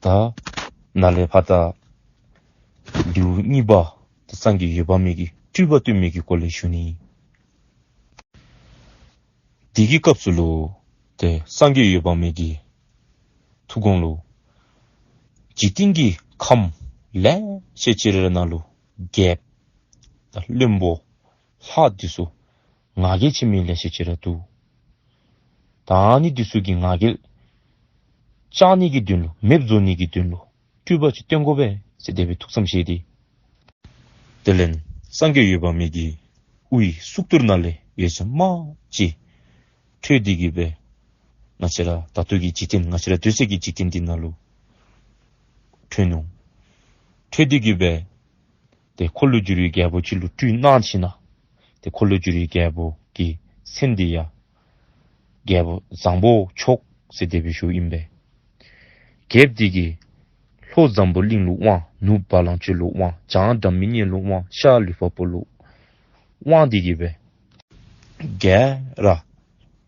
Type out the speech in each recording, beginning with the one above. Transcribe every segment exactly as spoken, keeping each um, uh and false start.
ད་ནཱ་ལས་ཕར་ད་ལེའུ་གཉིས་པ་དེ་སངས་རྒྱས་འོད་དཔག་མེད་ཀྱི་སྤྲུལ་པ་སྟོན་པའི་གི་སྐོར་ལས་ཞུ་ནི། དེ་གི་སྐབས་སུ་ལུ་དེ་སངས་རྒྱས་འོད་དཔག་མེད་ཀྱི་ཐུགས་དགོངས་ལུ་འཇིག་རྟེན་གྱི་ཁམས་ལེ་ཤ་ཅིག་ར་ནང་ལུ་རྒྱལཔོ་དང་བློན་པོ་ལྷ་འདི་ཚུ་ང་རྒྱལ་ཆེ་མི་ལེ་ཤ་ཅིག་ར་འདུག། ད་ནི་འདི་ཚུ་གི་ང་རྒྱལ་བཅག་ནི་གི་དོན་ལུ་མེདཔ་བཟོ་ནི་གི་དོན་ལུ་སྤྲུལ་པ་ཅིག་སྟོན་དགོ་པས་ཟེར་དེ་སྦེ་ཐུགས་བསམ་བཞེས་ཏེ། དེ་ལས་སངས་རྒྱས་འོད་དཔག་མེད་ཀྱི་དབུའི་གཙུག་ཏོར་ནང་ལས་འོད་ཟེར་དམརཔོ་ཅིག་འཕྲོས་ཏེ་གི་སྦེ་ང་བཅས་ར་ད་ལྟོ་གི་འཇིག་རྟེན་ང་བཅས་ར་སྡོད་སའི་གི་འཇིག་རྟེན་འདི་ནང་ལུ་འཕྲོས་ནུག། འཕྲོས་ཏེ་གི་སྦེ་དེ་འཁོར་ལོས་སྒྱུར་བའི་རྒྱལ་པོ་ཅིག་ལུ་སྤྲུལ་གནང་ཞིནམ་ལས་དེ་འཁོར་ལོས་སྒྱུར་བའི་རྒྱལ་པོ་གི་མཚན་འདི་ཡང་རྒྱལ་པོ་བཟང་པོ་མཆོག་ཟེར་དེ་སྦེ་ཞུཝ་ཨིན་པས། རྒྱལཔོ་འདི་གིས་ལྷོ་འཛམ་བུ་གླིང་ལུ་དབང་། ནུབ་བ་ལང་སྤྱོད་ལུ་དབང་། བྱང་སྒྲ་མི་སྙན་ལུ་དབང་། ཤར་ལུས་འཕགས་པོ་ལུ་དབང་། དེ་གི་སྦེ་ག་ར་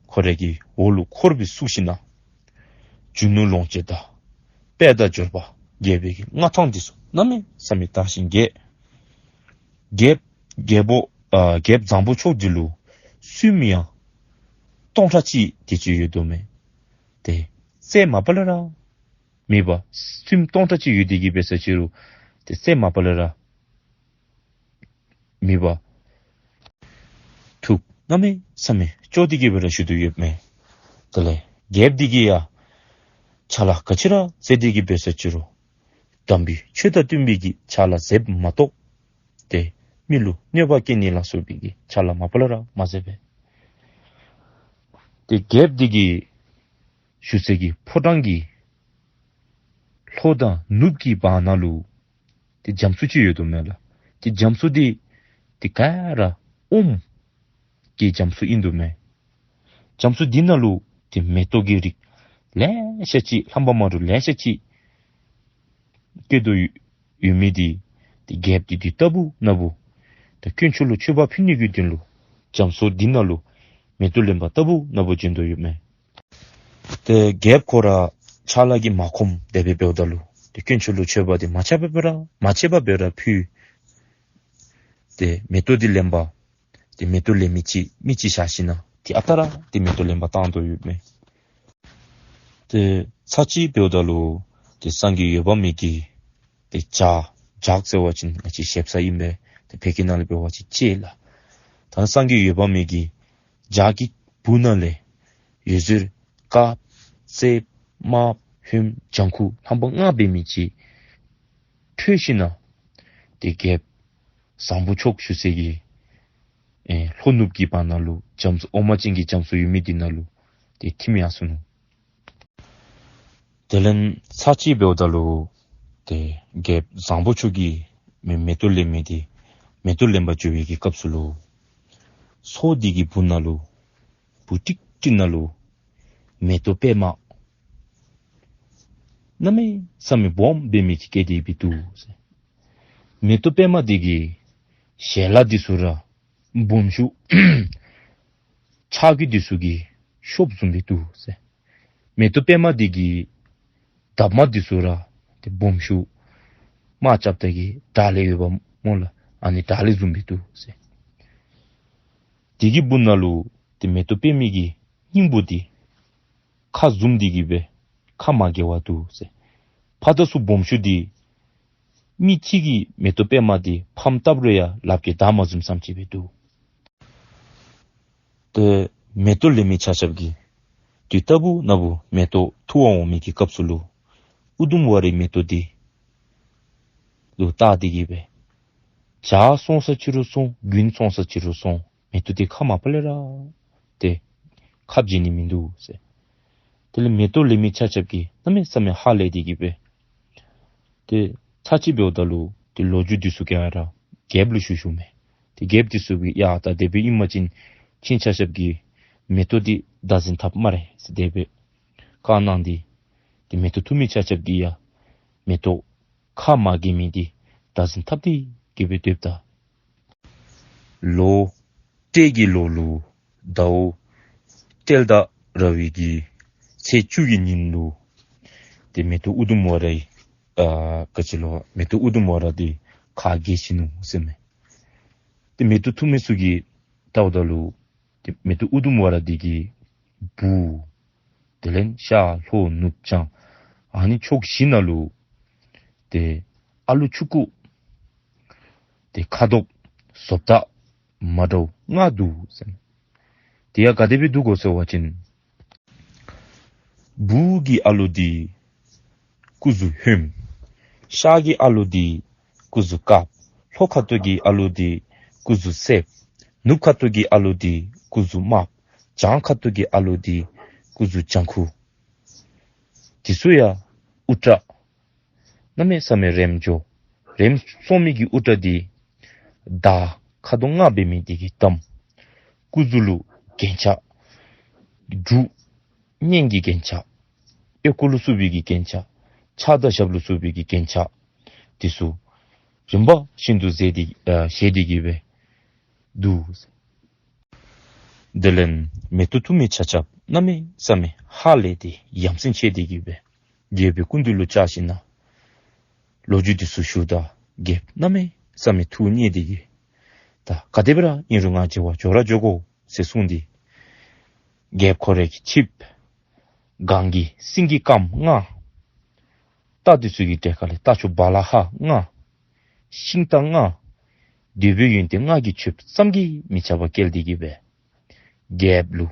ཁོ་རའི་གི་འོག་ལུ་འཁོར་སྦེ་བཙུགས་ཞིནམ་ལས་རྒྱུ་ནོར་ལོངས་སྤྱོད་དང་དཔལ་དང་འབྱོར་པ་རྒྱས་པའི་གི་མངའ་ཐང་འདི་ཚུ་གནམ་མེད་ས་མེད་དར་ཞིང་རྒྱས། རྒྱལཔོ་རྒྱལ་པོ་ཨ་རྒྱལཔོ་བཟང་པོ་མཆོག་འདི་ལུ་བཙུནམོ་ཡང་སྟོང་ཕྲག་གཅིག་དེ་ཅིག་ཡོདཔ་མས། དེ་ཚེ་མ་པ་ལས་ར་མེད་པ། བཙུནམོ་སྟོང་ཕྲག་གཅིག་ཡོད་དེ་གི་སྦེ་ཟེར་ཅི་རུང་དེ་ཚེ་མ་པ་ལས་ར་མེད་པ། ཐུགས་གནམ་མེད་ས་མེད་སྐྱོ་དེ་གི་སྦེ་ར་བཞུགས་དོ་ཡོདཔ་མས། དེ་ལས་རྒྱལཔོ་འདི་གིས་ཡང་ཕྱག་ལཱ་ག་ཅི་ར་མཛད་དེ་གི་སྦེ་ཟེར་ཅི་རུང་དམ་པའི་ཆོས་དང་བསྟུན་པའི་གི་ཕྱག་ལཱ་མཛདཔ་མ་གཏོགས་དེ་མི་ལུ་གནོད་པ་བསྐྱལ་ནི་ལ་སོགས་པའི་གི་ཕྱག་ལཱ་མ་པ་ལས་ར་མ་མཛད་པས། དེ་རྒྱལཔོ་འདི་གི་བཞུགས་སའི་གི་ཕོ་བྲང་གི་ལྷོ་དང་ནུབ་ཀྱི་བར་ན་ལུ་དེ་རྒྱ་མཚོ་ཅིག་ཡོདཔ་མས་ལགས། དེ་རྒྱ་མཚོ་འདི་དེ་ག་ར་ཨོམ་གྱི་རྒྱ་མཚོ་ཨིནམ་མས། རྒྱ་མཚོ་འདི་ནང་ལུ་དེ་མེ་ཏོག་གི་རིགས་ལེ་ཤ་ཅིག་རྣམ་པ་མ་འདྲཝ་ལེ་ཤ་ཅིག་སྐྱེ་དོ་ཡོད་ཡོད་མི་འདི་དེ་རྒྱལཔོ་འདི་དུས་རྟག་བུ་ན་བུ་དེ་དཀོན་མཆོག་ལུ་མཆོད་པ་ཕུལ་ནི་གི་དོན་ལུ་རྒྱ་མཚོ་འདི་ནང་ལུ་མེ་ཏོག་ལེན་པར་རྟག་བུ་ན་བུ་བྱོན་དོ་ཡོདཔ་མས། དེ་རྒྱལཔོ་ཁོ་ར་ཕྱག་ལཱ་གིས་མ་ཁོམ་དེ་སྦེ་འབདཝ་ད་ལུ་དེ་དཀོན་མཆོག་ལུ་མཆོད་པ་དེ་མ་ཆད་པར་ར་མ་ཆད་པར་སྦེ་ར་ཕུལ། དེ་མེ་ཏོག་དེ་ལེན་པར་དེ་མེ་ཏོག་ལེན་མི་ཅིག་མི་ཅིག་བཞག་ཞིནམ་ལས་དེ་ཨ་རྟག་ར་དེ་མེ་ཏོག་ལེན་པར་བཏང་དོ་ཡོདཔ་མས། དེ་ཚར་གཅིག་འབདཝ་ད་ལུ་དེ་སངས་རྒྱས་འོད་དཔག་མེད་ཀྱི་དེ་ལྗགས་ལྗགས་ཟེར་བ་ཅིན་ང་བཅས་ཞེ་ས་ཨིན་པས། དེ་བོད་སྐད་ནང་ལས་འབད་བ་ཅིན་ལྕེ་ལགས། ད་སངས་རྒྱས་འོད་དཔག་མེད་ཀྱི་ལྗགས་ཀྱི་སྦུག་ནང་ལས་འོད་ཟེར་དཀརཔོ་སེརཔོ་དམརཔོ་ཧོནམོ་ལྗང་ཁུ་རྣམ་པ་ལྔ་འབད་མི་ཅིག་འཕྲོས་ཞིནམ་ལས་དེ་རྒྱལཔོ་བཟང་པོ་མཆོག་བཞུགས་སའི་གི་ཨེ་ལྷོ་ནུབ་ཀྱི་བར་ན་ལུ་རྒྱ་མཚོ་འོ་མ་ཅན་གྱི་རྒྱ་མཚོ་ཡོད་མི་འདི་ནང་ལུ་དེ་ཐིམ་ཡར་སོ་ནུག། དེ་ལས་ཚར་གཅིག་འབདཝ་ད་ལུ་དེ་རྒྱལཔོ་བཟང་པོ་མཆོག་གིས་མེ་མེ་ཏོག་ལེན་མི་དེ་མེ་ཏོག་ལེན་པར་འགྱོ་བའི་གི་སྐབས་སུ་ལུ་མཚོ་འདི་གི་སྦུག་ན་ལུ་སྦུག་ཀྲིག་ཀྲི་ནང་ལུ་མེ་ཏོག་པདྨ་གནམ་མེད་ས་མེད་སྦོམ་འབད་མི་ཅིག་སྐྱེས་ཏེ་འབད་འདུག་ཟེར། མེ་ཏོག་པདྨ་འདི་གི་ཞལ་ལག་འདི་ཚུ་ར་སྦོམ་ཤོས་ཕྱག་གི་འདི་ཚུ་གི་ཤོབ་བཟུམ་སྦེ་འདུག་ཟེར། མེ་ཏོག་པདྨ་འདི་གི་འདབ་མ་འདི་ཚུ་ར་དེ་སྦོམ་ཤོས་དམག་རྐྱབ་ད་གི་དར་ལས་ཡོདཔ་སྨོ་ལགས། ཨ་ནི་དར་ལས་བཟུམ་སྦེ་འདུག་ཟེར། དེ་གི་སྦུག་ན་ལུ་དེ་མེ་ཏོག་པདྨའི་གི་སྙིང་པོ་འདི་ཁ་བཟུམ་འདི་གིས་སྦེ་ཁ་མ་དགེ་བ་འདུག་ཟེར། ཕར་དང་ཚུར་སྦོམ་ཤོས་འདི་མི་གཅིག་གིས་མེ་ཏོག་པདྨ་འདི་ཕམ་བཏབ་རུང་ཡང་ལགཔ་གིས་བདའ་མ་ཟུན་བཟུམ་ཅིག་སྦེ་འདུག། དེ་མེ་ཏོག་ལེན་མི་ཆ་ཁྱབ་ཀྱིས་དུས་རྟག་བུ་ན་བུ་མེ་ཏོག་འཐུ་བར་འོང་མི་གི་སྐབས་སུ་ལུ་ཨུ་དུམ་ཝ་རའི་མེ་ཏོག་འདི་ལུ་བལྟ་སྟེ་གི་སྦེ་བྱཱར་སོང་ས་ཅི་རུང་སོང་། དགུན་སོང་ས་ཅི་རུང་སོང་། མེ་ཏོག་འདི་ཁ་མ་པ་ལས་ར་དེ་ཁ་བྱིན་ནི་མིན་འདུག་ཟེར། དེ་ལས་མེ་ཏོག་ལེན་མི་ཆ་ཁྱབ་ཀྱིས་གནམ་མེད་ས་མེད་ཧ་ལས་ཏེ་གི་སྦེ་དེ་ཚར་གཅིག་འབདཝ་ད་ལུ་དེ་ལོ་རྒྱུས་འདི་ཚུ་ག་ར་རྒྱལཔོ་ལུ་ཞུ་ཞུཝ་མས། དེ་རྒྱལཔོ་འདི་ཚུ་གིས་ཡ་ད་དེ་སྦེ་ཨིན་པ་ཅིན་ཁྱེད་ཆ་ཁྱབ་ཀྱིས་མེ་ཏོག་འདི་བདའ་ཟུན་འཐབ་སྨ་རེ་ཟེར་དེ་སྦེ་བཀའ་གནང་སྟེ། དེ་མེ་ཏོག་འཐུ་མི་ཆ་ཁྱབ་ཀྱིས་ཡང་མེ་ཏོག་ཁ་མ་དགེ་མི་འདི་བདའ་ཟུན་འཐབ་སྟེ་གི་སྦེ་སྡོདཔ་ད། ལོ་སྤྲེལ་གྱི་ལོ་ལུ་ཟླཝ་སྤྲེལ་ཟླ་ར་བའི་གི་ཚེས་བཅུ་གི་ཉིན་ལུ་ དེ་མེ་ཏོག་ཨུ་དུམ་ཝ་རའི་ཨ་ག་ཅི་ལོ། མེ་ཏོག་ཨུ་དུམ་ཝ་ར་དེ་ཁ་གྱེས་ཤི་ནུག་ཟེར་མས། དེ་མེ་ཏོག་མཐུག་མའི་ཚུལ་གྱིས་ལྟ་བ་ད་ལུ། དེ་མེ་ཏོག་ཨུ་དུམ་ཝ་ར་དེ་གི་བུ། དེ་ལས་ཤར་ལྷོ་ནུབ་བྱང་ཨ་ནི་ཕྱོགས་བཞི་ན་ལུ། དེ་ཨ་ལུ་ཕྱུག་པོ་དེ་ཁ་དོག་བཟོ་ལྟ་མ་འདྲཝ་ལྔ་འདུག་ཟེར། དེ་ཡང་ག་དེ་སྦེ་འདུག་གོ་ཟེར་བ་ཅིན། བུ་གི་ཨ་ལུ་དེ་སྐུ་གཟུགས་ཧོནམ། ཤར་གྱི་ཨ་ལུ་དེ་སྐུ་གཟུགས་དཀརཔོ། ལྷོ་ཁ་ཐུག་གི་ཨ་ལུ་དེ་སྐུ་གཟུགས་སེརཔོ། ནུབ་ཁ་ཐུག་གི་ཨ་ལུ་དེ་སྐུ་གཟུགས་དམརཔོ། བྱང་ཁ་ཐུག་གི་ཨ་ལུ་དེ་སྐུ་གཟུགས་ལྗང་ཁུ། དེ་ཚུ་ཡང་དབུ་སྐྲ་གནམ་མེད་ས་མེད་རིངམོ་འགྱོ། རིངམོ་སོང་མི་གི་དབུ་སྐྲ་དེ་མདའ་ཁ་དོག་ལྔ་འབད་མི་དེ་གིས་བསྡམ། སྐུ་གཟུགས་ལུ་རྒྱན་ཆ་འབྲུག་སྨན་གྱི་རྒྱན་ཆ། ཨོལ་ཀོ་ལུ་བཙུགས་པའི་གི་རྒྱན་ཆ། ཕྱག་དང་ཞབས་ལུ་བཙུགས་པའི་གི་རྒྱན་ཆ། དེ་ཚུ་རིམ་པ་བཞིན་དུ་མཛད་དེ་ཨ་བཞེས་ཏེ་གི་སྦེ་འདུག། དེ་ལས་མེ་ཏོག་མཐུག་མའི་ཆ་ཁྱབ་གནམ་མེད་ས་མེད་ཧ་ལས་ཏེ་ཡ་མཚན་ཆེ་སྟེ་གི་སྦེ་རྒྱལ་པོའི་སྐུ་མདུན་ལུ་བཅར་ཞིནམ་ལས་ལོ་རྒྱུས་དེ་ཚུ་ཞུཝ་ད་རྒྱལཔོ་གནམ་མེད་ས་མེད་ཐུགས་མཉེས་ཏེ་གི། ད་ག་དེ་སྦེ་ར་ཨིན་རུང་ང་མཇལ་བར་འགྱོ་ར་འགྱོ་དགོ་ཟེར་གསུངས་ཏེ། རྒྱལཔོ་ཁོ་རའི་གི་ཆིབས་སྒང་གི་སེང་གེ་དཀརམོ་ལྔ། རྟ་དེ་ཚུ་གི་གྲས་ཁ་ལས་རྟ་མཆོག་བ་ལ་ཧ་ལྔ། ཤིང་རྟ་ལྔ། འདོད་པའི་ཡོན་ཏན་ལྔ་གི་མཆོད་པ་བསམ་གྱིས་མི་ཁྱབ་པ་བཀལ་ཏེ་གི་སྦེ། རྒྱལཔོ་ལུ་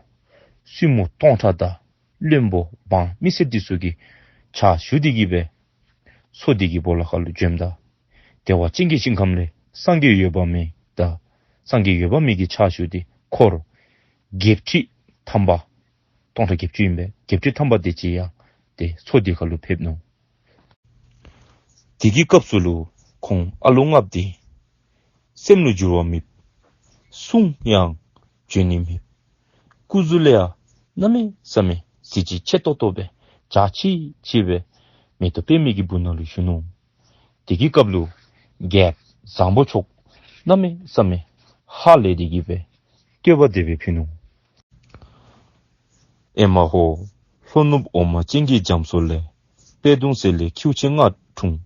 བཙུན་མོ་སྟོང་ཕྲག་དང་བློན་པོ་འབངས་མི་སེར་དེ་ཚུ་གིས་ཕྱག་ཞུ་སྟེ་གི་སྦེ། མཚོ་དེ་གི་སྦོ་ལོགས་ཁ་ལུ་བྱོནམ་ད། བདེ་བ་ཅན་གྱི་ཞིང་ཁམས་ལས་སངས་རྒྱས་འོད་དཔག་མེད་དང་། སངས་རྒྱས་འོད་དཔག་མེད་ཀྱིས་ཕྱག་ཞུ་སྟེ་འཁོར་བརྒྱད་ཁྲི་ཐམ་པ། སྟོང་ཕྲག་བརྒྱད་ཅུ་ཨིན་པས། བརྒྱད་ཁྲི་ཐམ་པ་དེ་ཅིག་ཡང་དེ་མཚོ་དེ་ཁ་ལུ་ཕེབས་ནུག། དེ་གི་སྐབས་སུ་ལུ་ཁོང་ཨ་ལུ་ལྔཔོ་དེ་སེམས་ལུ་འགྱུར་བ་མེདཔ། གསུང་ཡང་བརྗོད་ནི་མེདཔ། སྐུ་གཟུགས་ལས་ཡང་གནམ་མེད་ས་མེད་གཟི་བརྗིད་ཆེ་ཏོག་ཏོ་སྦེ་འཇའ་ཆི་ཆི་སྦེ་མེ་ཏོག་པདྨའི་གི་སྦུག་ན་ལུ་བཞུགས་ནུག། དེ་གི་སྐབས་ལུ་རྒྱལཔོ་བཟང་པོ་མཆོག་གནམ་མེད་ས་མེད་ཧ་ལས་ཏེ་གི་སྦེ་བསྟོད་པ་དེ་སྦེ་ཕུལ་ནུག། ཨེ་མ་ཧོ། ལྷོ་ནུབ་འོ་མ་ཅན་གྱི་རྒྱ་མཚོ་ལས། པད་སྡོང་ཟེར་ལས་ཁྱེའུ་ཆེན་ལྔ་འཁྲུངས།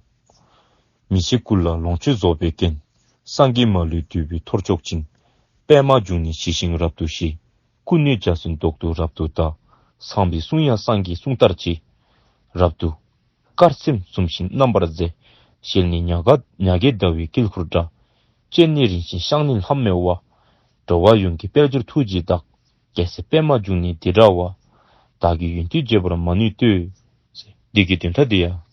མི་ཕྱེད་སྐུ་ལ་ལོངས་སྤྱོད་རྫོགས་པའི་རྐྱེན། སངས་རྒྱས་མ་ལུས་འདུས་པའི་ཐོར་ཅོག་ཅན། པདྨ་འབྱུང་གནས་ཞི་ཞིང་རབ་ཏུ་ཞི། ཀུན་ནས་འཇའ་ཚོན་མདོག་ཏུ་རབ་ཏུ་དག། ཚངས་པའི་གསུང་ཡང་སངས་རྒྱས་གསུང་ལྟར་བྱེད། རབ་ཏུ་དཀར་སེར་འཛུམ་ཞིང་རྣམ་པར་མཛེས། ཞལ་ནི་ཉ་ག་ཉ་གའི་ཟླ་བའི་དཀྱིལ་འཁོར་འདྲ། སྤྱན་ནི་རིན་ཆེན་ཤིང་ནི་ལྷམ་མེ་བ། འགྲོ་བ་ཡོངས་ཀྱི་དཔལ་འབྱོར་ཐུགས་རྗེའི་བདག། རྒྱལ་སྲས་པདྨ་འབྱུང་གནས་འདི་འདྲ་བ། བདག་གི་ཡོན་ཏན་བརྗོད་པར་མ་ནུས་ཏེ། འདི་གི་དོན་དག་འདི་ཡང་།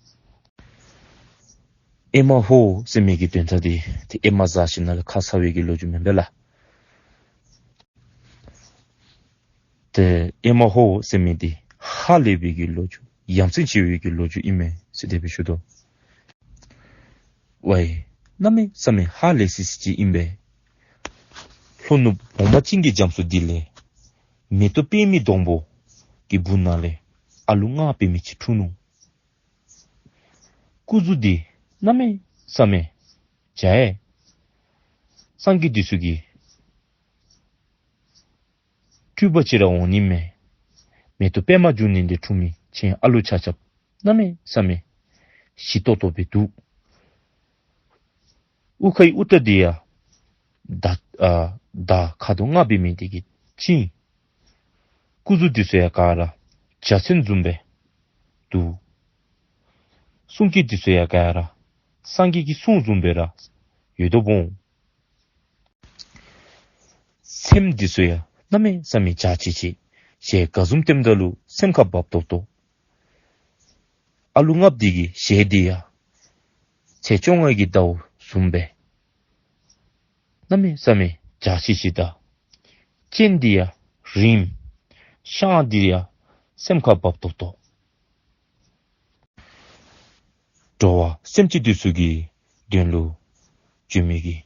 ཨེ་མ་ཧོ་ཟེར་མི་གི་དོན་དག་འདི་དེ་ཨེ་མ་ཟ་ཞིནམ་ལས་ཁ་ཚ་བའི་གི་ལོ་རྒྱུས་མེན་པས་ལགས། དེ་ཨེ་མ་ཧོ་ཟེར་མི་འདི་ཧ་ལས་པའི་གི་ལོ་རྒྱུས་ཡ་མཚན་ཆེ་བའི་གི་ལོ་རྒྱུས་ཨིན་མས་ཟེར་དེ་སྦེ་ཞུ་དོ། ཝའི། གནམ་མེད་ས་མེད་ཧ་ལས་སི་སི་ཅིག་ཨིན་པས། ལྷོ་ནུབ་འོ་མ་ཅན་གྱི་རྒྱ་མཚོ་འདི་ལས། མེ་ཏོག་པདྨའི་སྡོང་པོ་གི་སྦུག་ན་ལས་ཨ་ལུ་ལྔ་འབད་མི་ཅིག་འཁྲུངས་ནུག། སྐུ་གཟུགས་འདི་གནམ་མེད་ས་མེད་འཇའ་ཡལ། སངས་རྒྱས་འདི་ཚུ་གི་སྤྲུལ་པ་ཅིག་ར་འོང་ནི་མས། མེ་ཏོག་པདྨ་འབྱུང་གནས་འདི་འཁྲུངས་མི་ཁྱེད་ཨ་ལུ་ཆ་ཁྱབ་གནམ་མེད་ས་མེད་ཞི་ཏོག་ཏོ་སྦེ་འདུག། དབུ་ཁའི་དབུ་སྐྲ་འདི་ཡང་མདའ་ཨ་མདའ་ཁ་དོག་ལྔ་འབད་མི་འདི་གིས་བཅིངས། སྐུ་གཟུགས་འདི་ཚུ་ཡང་ག་ར་འཇའ་ཚོན་བཟུམ་སྦེ་འདུག། གསུང་སྐད་འདི་ཚུ་ཡང་ག་ར་སངས་རྒྱས་ཀྱི་གསུང་བཟུམ་སྦེ་ར་ཡོད་དོ་འོང་། སེམས་འདི་ཚུ་ཡང་གནམ་མེད་ས་མེད་འཇའ་ཆི་ཆི། ཞལ་ག་བཟུམ་བསྟནམ་ད་ལུ་སེམས་ཁར་བབ་ཏོག་ཏོ། ཨ་ལུ་ལྔ་པོ་འདི་གི་ཞལ་འདི་ཡང་ཚེས་བཅོ་ལྔ་གི་ཟླཝ་བཟུམ་སྦེ་གནམ་མེད་ས་མེད་འཇའ་ཆི་ཆི་དང་། སྤྱན་འདི་ཡང་རིངམ། ཤངས་འདི་ཡང་སེམས་ཁར་བབ་ཏོག་ཏོ། འགྲོ་བ་སེམས་ཅན་འདི་ཚུ་གི་དོན་ལུ་བྱོན་མི་གི་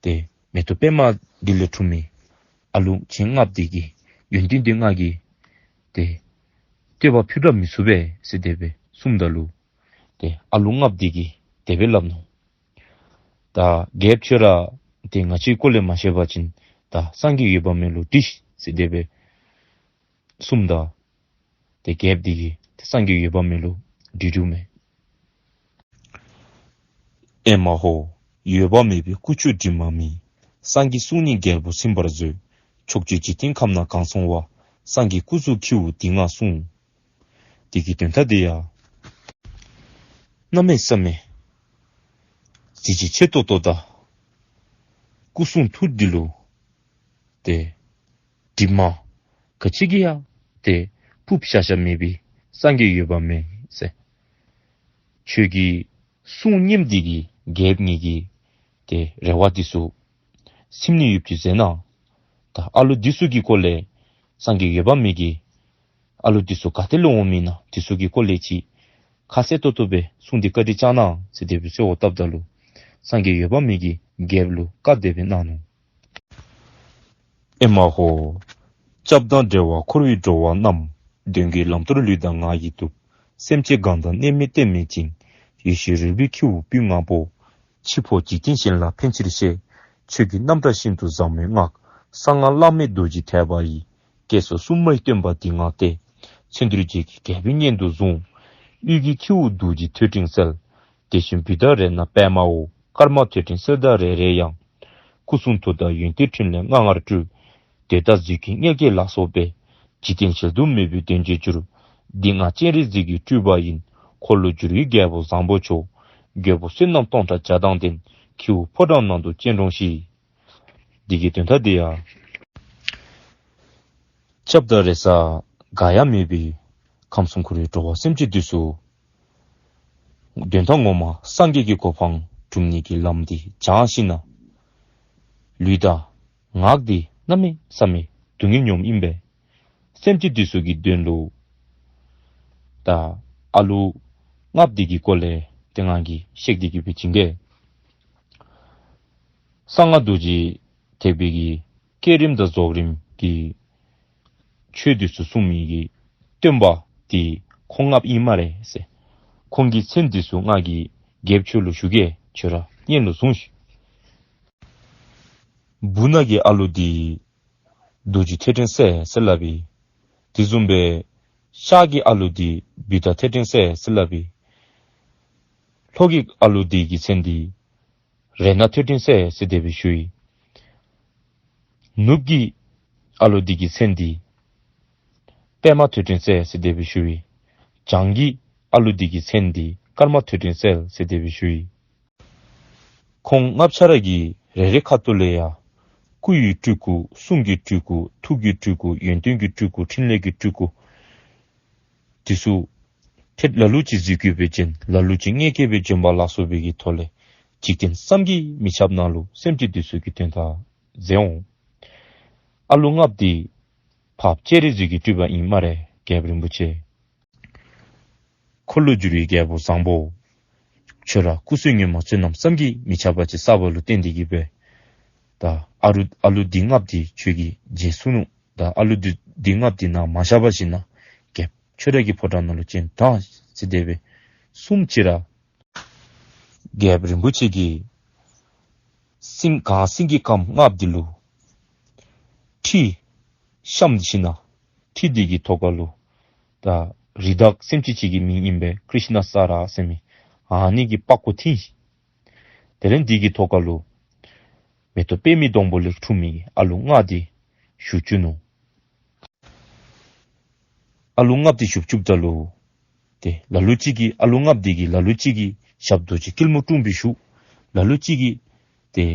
ཏེ་མེ་ཏོག་པདྨ་འདི་ལས་འཁྲུངས་མི་ཨ་ལུ་ཆེན་ལྔ་པོ་འདི་གི་ཡོན་ཏན་འདི་ང་གིས་ཏེ་བསྟོད་པ་ཕུལ་ར་མི་ཚུགས་པས་ཟེར་དེ་སྦེ་གསུངམ་ད་ལུ་ཏེ་ཨ་ལུ་ལྔ་པོ་འདི་གིས་དེ་སྦེ་སླབ་ནུག། ད་རྒྱལཔོ་ཁྱོད་ར་ཏེ་ང་བཅས་སྐོར་ལས་མ་ཤེས་པ་ཅིན་ད་སངས་རྒྱས་འོད་དཔག་མེད་ལུ་དྲིས་ཟེར་དེ་སྦེ་གསུངམ་ད། ཏེ་རྒྱལཔོ་འདི་གིས་ཏེ་སངས་རྒྱས་འོད་དཔག་མེད་ལུ་ འགྲིག་འགྲིག་མེད། ཨེ་མ་ཧོ། འོད་དཔག་མེད་པའི་སྐུ་མཆོག་དྲི་མ་མེད། སངས་རྒྱས་གསུང་ནི་རྒྱལ་པོ་ཚིམ་པར་མཛོད། ཕྱོགས་བཅུའི་འཇིག་རྟེན་ཁམས་ན་གང་སོང་བ། སངས་རྒྱས་སྐུ་གཟུགས་ཁྱེའུ་འདི་ང་གསུང་། འདི་གི་དོན་དག་འདི་ཡང་། གནམ་མེད་ས་མེད་གཟི་བརྗིད་ཆེ་ཏོག་ཏོ་དང་། སྐུ་གསུང་ཐུགས་འདི་ལུ། ཏེ། དྲི་མ། ག་ཅི་གི་ཡང་། ཏེ། ཕུབ་ཤ་ཤ་མེད་པའི་སངས་རྒྱས་འོད་དཔག་མེད་ཟེར། ཁྱོད་ཀྱི་གསུང་སྙན་འདི་གིས་རྒྱལཔོ་ངེ་གི། ཏེ་རེ་བ་འདི་ཚུ། ཚིམ་ནི་ཡོད་ཀྱི་ཟེར་ན། ད་ཨ་ལུ་འདི་ཚུ་གི་སྐོར་ལས། སངས་རྒྱས་འོད་དཔག་མེད་ཀྱི། ཨ་ལུ་འདི་ཚུ་ག་ཏེ་ལས་འོང་མི་ན་འདི་ཚུ་གི་སྐོར་ལས་ཅིག་ཁ་གསལ་ཏོག་ཏོ་སྦེ་གསུང་སྟེ་བཀའ་དྲིན་བསྐྱང་གནང་ཟེར་དེ་སྦེ་གསོལ་བ་བཏབ་ད་ལུ། སངས་རྒྱས་འོད་དཔག་མེད་ཀྱིས་རྒྱལཔོ་ལུ་བཀའ་དེ་སྦེ་གནང་ནུག། ཨེ་མ་ཧོ། སྐྱབས་དང་འབྲེལ་བར་འཁོར་བའི་འགྲོ་བ་རྣམས། གདོན་བགེགས་ལམ་སྟོར་ལུས་དང་ངག་ཡིད་དུ། སེམས་ཅན་གང་དང་གནོད་མེད་གཏད་མེད་ཅིང་། ཡེ་ཤེས་རོལ་པའི་ཁྱེའུ་སྤུས་ལྔ་པོ། འཆི་འཕོ་འཇིག་རྟེན་གཞན་ལ་ཕན་ཕྱིར་གཤེགས། ཆོས་ཀྱི་རྣམ་གྲངས་ཤིན་ཏུ་ཟབ་མོའི་སྔགས། གསང་སྔགས་བླ་མེད་རྡོ་རྗེ་ཐེག་པ་ཡི། སྐྱེལ་སོ་གསུམ་མའི་སྟོན་པ་འདི་ང་སྟེ། ཚེ་འདིར་རྗེ་གི་རྒྱལ་པོའི་གཉེན་དུ་བཟུང་། དབུས་ཀྱི་ཁྱེའུ་རྡོ་རྗེ་ཐོད་ཕྲེང་རྩལ། དེ་བཞིན་བུདྡྷ་རཏྣ་པདྨ་འོད། ཀརྨ་ཐོད་ཕྲེང་གསལ་བརྡ་རེ་རེ་ཡང་། སྐུ་གསུང་ཐུགས་དང་ཡོན་ཏན་ཕྲིན་ལས་མངའ་ལྔར་སྤྲུལ། དེ་དག་གཟིགས་ཀྱི་མངལ་སྐྱེས་ལ་སོགས་པའི། འཇིག་རྟེན་གཞལ་དུ་མེད་པའི་གདོན་བགེགས་སྐྱུར། འདི་ང་སྤྱན་རས་གཟིགས་ཀྱི་སྤྲུལ་པ་ཡིན། འཁོར་ལོ་བསྒྱུར་བའི་རྒྱལ་པོ་བཟང་པོ་མཆོག། རྒྱལ་པོ་བསོད་ནམས་སྟོང་ཕྲག་བརྒྱ་དང་ལྡན། ཁྱེའུ་ཕོ་བྲང་ནང་དུ་སྤྱན་དྲངས་ཤིག། འདི་གི་དོན་དག་འདི་ཡང་། སྐྱབས་དང་རེ་ས་འགའ་ཡང་མེད་པའི་ཁམས་གསུམ་འཁོར་བའི་འགྲོ་བ་སེམས་ཅན་འདི་ཚུ། དོན་དག་ངོ་མ་སངས་རྒྱས་ཀྱི་གོ་འཕང་སྒྲུབ་ནི་གི་ལམ་འདི་སྦྱངས་ཤིག་ན། ལུས་དང་ངག་འདི་གནམ་མེད་ས་མེད་སྡུག་བསྔལ་མྱོང་ཨིན་པས། སེམས་ཅན་འདི་ཚུ་གི་དོན་ལུ། ད་ཨ་ལུ་ལྔ་པོ་འདི་གི་སྐོར་ལས་ཏེ་ང་གིས་བཤད་འདི་གི་སྦེ་བྱིན་གེ། གསང་སྔགས་རྡོ་རྗེ་ཐེག་པའི་གི་བསྐྱེད་རིམ་དང་རྫོགས་རིམ་གྱི་ཆོས་འདི་ཚུ་གསུང་མི་གི་སྟོན་པ་འདི་ཁོང་ལྔ་པོ་ཨིན་སྨ་རེ་ཟེར། ཁོང་གི་མཚན་འདི་ཚུ་ང་གིས་རྒྱལཔོ་ཁྱོད་ལུ་ཞུ་གེ། ཁྱོད་ར་སྙན་ལུ་བཟུང་ཤིག། སྦུག་ན་གི་ཨ་ལུ་འདི་རྡོ་རྗེ་ཐོད་ཕྲེང་རྩལ་ཟེར་སླབ་ཨིན། དེ་བཟུམ་སྦེ་ཤར་གྱི་ཨ་ལུ་འདི་བུདྡྷ་ཐོད་ཕྲེང་རྩལ་ཟེར་སླབ་ཨིན། ལྷོ་གི་ཨ་ལུ་འདི་གི་མཚན་འདི་རཏྣ་ཐོད་ཕྲེང་རྩལ་ཟེར་དེ་སྦེ་ཞུ་ཡི། ནུབ་ཀྱི་ཨ་ལུ་འདི་གི་མཚན་འདི་པདྨ་ཐོད་ཕྲེང་རྩལ་ཟེར་དེ་སྦེ་ཞུ་ཡི། བྱང་གི་ཨ་ལུ་འདི་གི་མཚན་འདི་ཀརྨ་ཐོད་ཕྲེང་རྩལ་ཟེར་དེ་སྦེ་ཞུ་ཡི། ཁོང་ལྔ་པོ་ཆ་ར་གི་རེ་རེ་ཁ་ཐུག་ལས་ཡང་སྐུ་ཡི་སྤྲུལ་སྐུ། གསུང་གི་སྤྲུལ་སྐུ། ཐུགས་ཀྱི་སྤྲུལ་སྐུ། ཡོན་ཏན་གྱི་སྤྲུལ་སྐུ། ཕྲིན་ལས་ཀྱི་སྤྲུལ་སྐུ། དེ་ཚུ་ཐད་ལ་ལུ་ཅིག་གཟིགས་སྐྱེས་སྦེ་བྱོན། ལ་ལུ་ཅིག་མངལ་སྐྱེས་སྦེ་བྱོན་པ་ལ་སོགས་པའི་གི་ཐོག་ལས་འཇིག་རྟེན་བསམ་གྱིས་མི་ཁྱབ་ནང་ལུ་སེམས་ཅན་དེ་ཚུ་གི་དོན་དག་མཛད་འོང་། ཨ་ལུ་ལྔ་པོ་འདི་ཕར་སྤྱན་རས་གཟིགས་ཀྱི་སྤྲུལ་པ་ཨིན་སྨ་རེ། རྒྱལཔོ་རིན་པོ་ཆེ། འཁོར་ལོ་བསྒྱུར་བའི་རྒྱལ་པོ་བཟང་པོ། ཁྱོད་ར་སྐུ་བསོད་སྙོམས་མ་བསོད་ནམས་བསམ་གྱིས་མི་ཁྱབ་པ་ཅིག་བསགས་པ་ལུ་བརྟེན་ཏེ་གི་སྦེ། ད་ཨ་རུ་ཨ་ལུ་འདི་ལྔ་པོ་འདི་ཁྱོད་ཀྱིས་མཇལ་ཚུགས་ནུག། ད་ཨ་ལུ་འདི་འདི་ལྔ་པོ་འདི་ནཱ་མ་བཞག་པ་ཅིན་ན་རྒྱལཔོ་ཁྱོད་ར་གི་ཕོ་བྲང་ནང་ལུ་སྤྱན་དྲངས་ཟེར་དེ་སྦེ་གསུངམ་ཅིག་ར། རྒྱལཔོ་རིན་པོ་ཆེ་གིས་སེང་གངས་སེང་གེ་དཀརམ་ལྔ་པོ་འདི་ལུ་ཁྲི་བཤམས་ཏེ་ཞིནམ་ལས་ཁྲི་འདི་གི་ཐོག་ཁ་ལུ་ད་རི་དྭགས་སེམས་ཅན་ཅིག་གི་མིང་ཨིན་པས། ཀྲིཤ་ན་ས་ར་ཟེར་མི་ཨ་ནི་གི་པགས་ཀོ་འཐིང་། དེ་ལས་འདི་གི་ཐོག་ཁ་ལུ་མེ་ཏོག་པདྨའི་སྡོང་པོ་ལས་འཁྲུངས་མི་ཨ་ལུ་ལྔ་འདི་བཞུགས་བཅུག་ནུག། ཨ་ལུ་ལྔ་པོ་འདི་བཞུགས་བཅུགཔ་ད་ལུ། ཏེ་ལ་ལུ་ཅིག་གིས་ཨ་ལུ་ལྔ་པོ་འདི་གིས་ལ་ལུ་ཅིག་གིས་ཞབས་རྡོ་རྗེ་སྐྱིལ་མོ་ཀྲུང་སྦེ་བཞུགས། ལ་ལུ་ཅིག་གིས་ཏེ་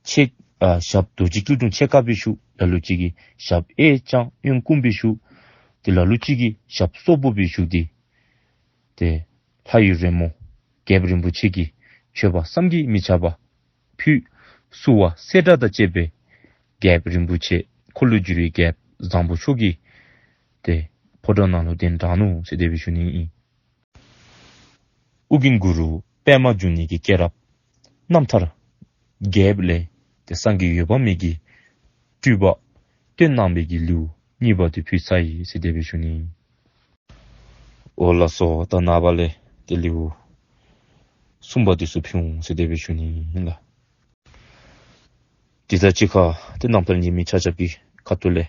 ཕྱེད་ཨ་ཞབས་རྡོ་རྗེ་སྐྱིལ་ཀྲུང་ཕྱེད་ཀ་སྦེ་བཞུགས། ལ་ལུ་ཅིག་གིས་ཞབས་གཡས་བརྐྱང་གཡོན་བསྐུམ་སྦེ་བཞུགས། ཏེ་ལ་ལུ་ཅིག་གིས་ཞབས་སོག་པོ་སྦེ་བཞུགས་ཏེ། ཏེ་ལྷ་ཡི་རོལ་མོ་རྒྱལཔོ་རིན་པོ་ཆེ་གིས་མཆོད་པ་བསམ་གྱིས་མི་ཁྱབ་པ་ཕུལ། བསུ་བ་སེར་སྐྲ་དང་བཅས་པའི་རྒྱལཔོ་རིན་པོ་ཆེ་འཁོར་ལོ་བསྒྱུར་བའི་རྒྱལཔོ་བཟང་པོ་མཆོག་གི་ཏེ་ཕོ་བྲང་ནང་ལུ་གདན་དྲངས་ནུག་ཟེར་དེ་སྦེ་ཞུ་ནི་ཨིན། ཨོ་རྒྱན་གུ་རུ་པདྨ་འབྱུང་གནས་ཀྱི་སྐྱེས་རབས་རྣམ་ཐར་རྒྱལཔོ་ལས་ཏེ་སངས་རྒྱས་འོད་དཔག་མེད་ཀྱི་སྤྲུལ་པ་སྟོན་གནང་བའི་གི་ལེའུ་གཉིས་པ་དེ་ཕུལ་ཚར་ཡི་ཟེར་དེ་སྦེ་ཞུ་ནི་ཨིན། འོ་ལགས་སོ། ད་ནངས་པ་ལས་ཏེ་ལེའུ་གསུམ་པ་དེ་ཚུ་ཕུལ་འོང་ཟེར་དེ་སྦེ་ཞུ་ནི་ཨིན་ལགས། དེ་དང་གཅིག་ཁར་ཏེ་རྣམ་ཐར་ཉན་མི་ཆ་ཁྱབ་ཀྱི་ཁ་ཐུག་ལས་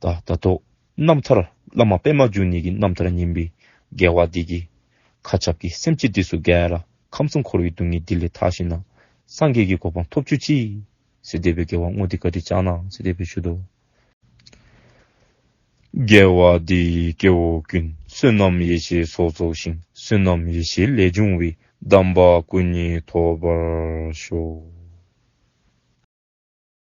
ད་ད་ལྟོ་རྣམ་ཐར་བླ་མ་པདྨ་འབྱུང་གནས་ཀྱི་རྣམ་ཐར་ཉན་པའི་དགེ་བ་འདི་གིས་ མཁའ་ཁྱབ་ཀྱི་སེམས་ཅན་འདི་ཚུ་ག་ར་ཁམས་གསུམ་འཁོར་བའི་སྡུག་བསྔལ་འདི་ལས་ཐར་ཞིནམ་ན་སངས་རྒྱས་ཀྱི་གོ་འཕང་ཐོབ་བཅུག་ཅིག་ཟེར་དེ་སྦེ་རྒྱལ་བ་དངོས་འདི་བཀའ་དྲིན་བསྐྱང་གནང་ཟེར་དེ་སྦེ་ཞུ་དོ། དགེ་བ་འདིས་སྐྱེ་བོ་ཀུན། བསོད་ནམས་ཡེ་ཤེས་ཚོགས་རྫོགས་ཤིང་། བསོད་ནམས་ཡེ་ཤེས་ལས་བྱུང་བའི། དམ་པ་སྐུ་གཉིས་ཐོབ་པར་ཤོག།